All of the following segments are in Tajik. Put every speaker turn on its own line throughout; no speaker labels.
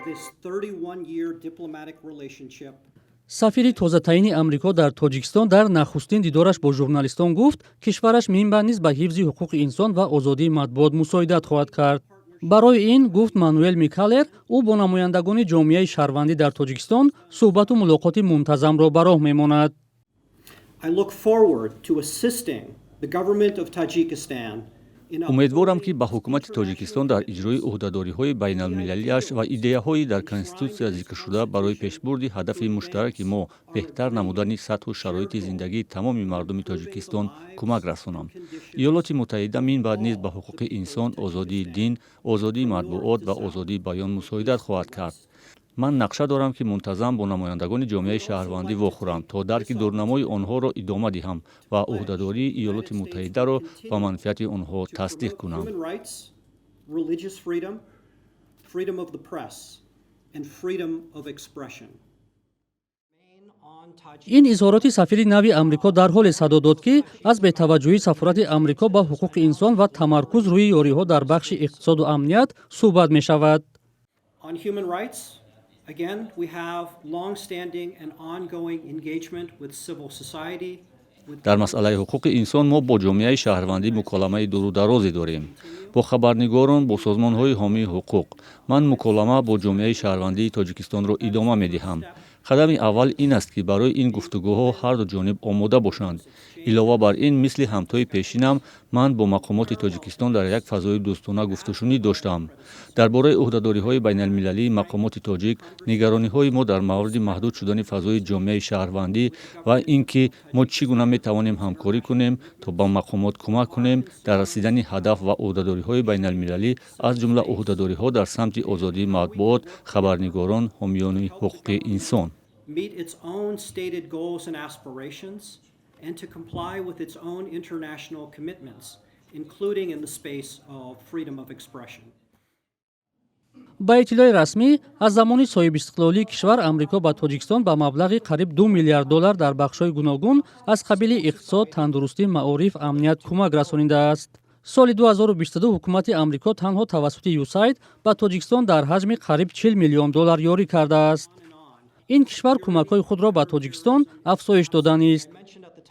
this 31-year diplomatic relationship.
Сафири тозатаъйини Амрико дар Тоҷикистон дар нахустин дидораш бо журналистон гуфт, кишвараш минбаъд низ ба ҳифзи ҳуқуқи инсон ва озодии матбуот мусоидат хоҳад кард. Барои ин, гуфт Мануэл Микалер, ӯ бо намояндагони ҷомеаи шаҳрвандӣ дар Тоҷикистон суҳбату мулоқоти мунтазамро ба роҳ мемонад.
I look forward to assisting the government of Tajikistan in
Умедворам, ки ба ҳукумати Тоҷикистон дар иҷрои ӯҳдадориҳои байналмилалиаш ва идеяҳои дар конститутсия зикршуда барои пешбурди ҳадафи муштараки мо, беҳтар намудани сатҳу шароити зиндагии тамоми мардуми Тоҷикистон, кӯмак расонам. Иёлоти Муттаҳида минбаъд низ ба ҳуқуқи инсон, озодии дин, озодии матбуот ва озодии баён мусоидат хоҳад кард. Ман нақша дорам, ки мунтазам бо намояндагони ҷомеаи шаҳрвандӣ вохӯрам, то дарки дурнамои онҳоро идома диҳам ва ӯҳдадории Иёлоти Муттаҳидаро ба манфиати онҳо тасдиқ кунам.
Human rights, religious freedom, freedom of the press, and freedom of expression.
Ин изҳороти сафири нави Амрико дар ҳоле садо дод, ки аз бетаваҷҷӯҳии сафорати Амрико ба ҳуқуқи инсон ва тамаркуз рӯи ёриҳо дар бахши иқтисоду амният суҳбат мешавад.
On human rights, again, we have long-standing and ongoing engagement with civil society, with
Дар масъалаи ҳуқуқи инсон мо бо ҷомеаи шаҳрвандӣ муколамаи дуру дарозе дорем, бо хабарнигорон, бо созмонҳои ҳомии ҳуқуқ. Ман муколама бо ҷомеаи шаҳрвандии Тоҷикистонро идома медиҳам. Қадами аввал ин аст, ки барои ин гуфтугӯҳо ҳарду ҷониб омода бошанд. Илова бар ин, мисли ҳамтои пешинам, ман бо мақомоти Тоҷикистон дар як фазои дӯстона гуфтушунид доштам дар бораи ӯҳдадориҳои байналмилалии мақомоти тоҷик, нигарониҳои мо дар мавриди маҳдуд шудани фазои ҷомеаи шаҳрвандӣ ва ин ки мо чӣ гуна метавонем ҳамкорӣ кунем, то ба мақомот кӯмак кунем дар расидани ҳадаф ва ӯҳдадориҳои байналмилалӣ, аз ҷумла ӯҳдадориҳо дар самти озодии матбуот, хабарнигорон, ҳомиёни ҳуқуқи инсон.
meet its own stated goals and aspirations, and to comply with its own international commitments, including in the space of freedom of expression.
Ба иттилои расмӣ, аз замони соҳибистиқлолии кишвар Амрико ба Тоҷикистон ба маблағи қариб 2 миллиард доллар дар бахшҳои гуногун аз қабили иқтисод, тандурустӣ, маориф, амният кӯмак расонидааст. Соли 2022 ҳукумати Амрико танҳо тавассути ЮСАЙД ба Тоҷикистон дар ҳаҷми қариб 40 миллион доллар ёрӣ кардааст. Ин кишвар кӯмакҳои худро ба Тоҷикистон афзоиш доданист.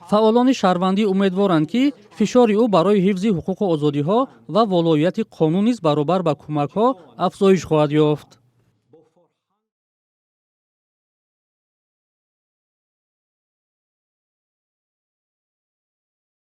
Фаъолони шаҳрвандӣ умедворанд, ки фишори ӯ барои ҳифзи ҳуқуқу озодиҳо ва волоияти қонун низ баробар ба кӯмакҳо афзоиш хоҳад ёфт.